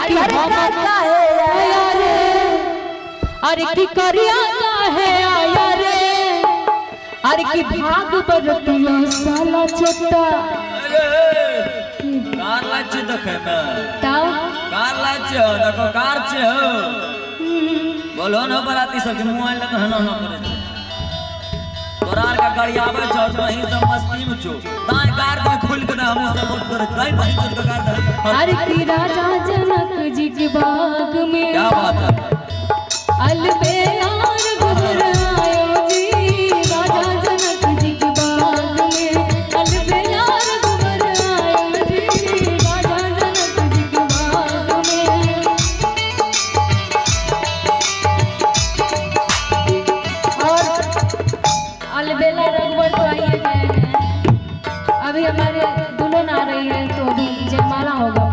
की हम आया रे, अरे की करिया काहे आया रे, अरे की भाग बरतिया साला चट्टा। कार लाग छै देखै मे। ताव कार लाग छै हो, देखो कार छै हो। बोलो न बराती सबके मोबाइल लग हना हना करे छै। तोरा आर के गाड़ी आबै छौ और तोहीं सब मस्ती में छौ। दाएं कार दे खोल के दे, हमहूँ सपोर्ट करै छी। दाएं बहिन चोद के कार दे। अरे की राजा जनक जी के बाग में क्या बात है। अलबेला रघुवर आयो जी, राजा जनक जी के बाग में अलबेला रघुवर आयो जी, राजा जनक जी के बाग में। और अलबेला रघुवर तो आइए गए हैं, अभी हमारे दुल्हन आ रही है तो अभी जयमाला होगा।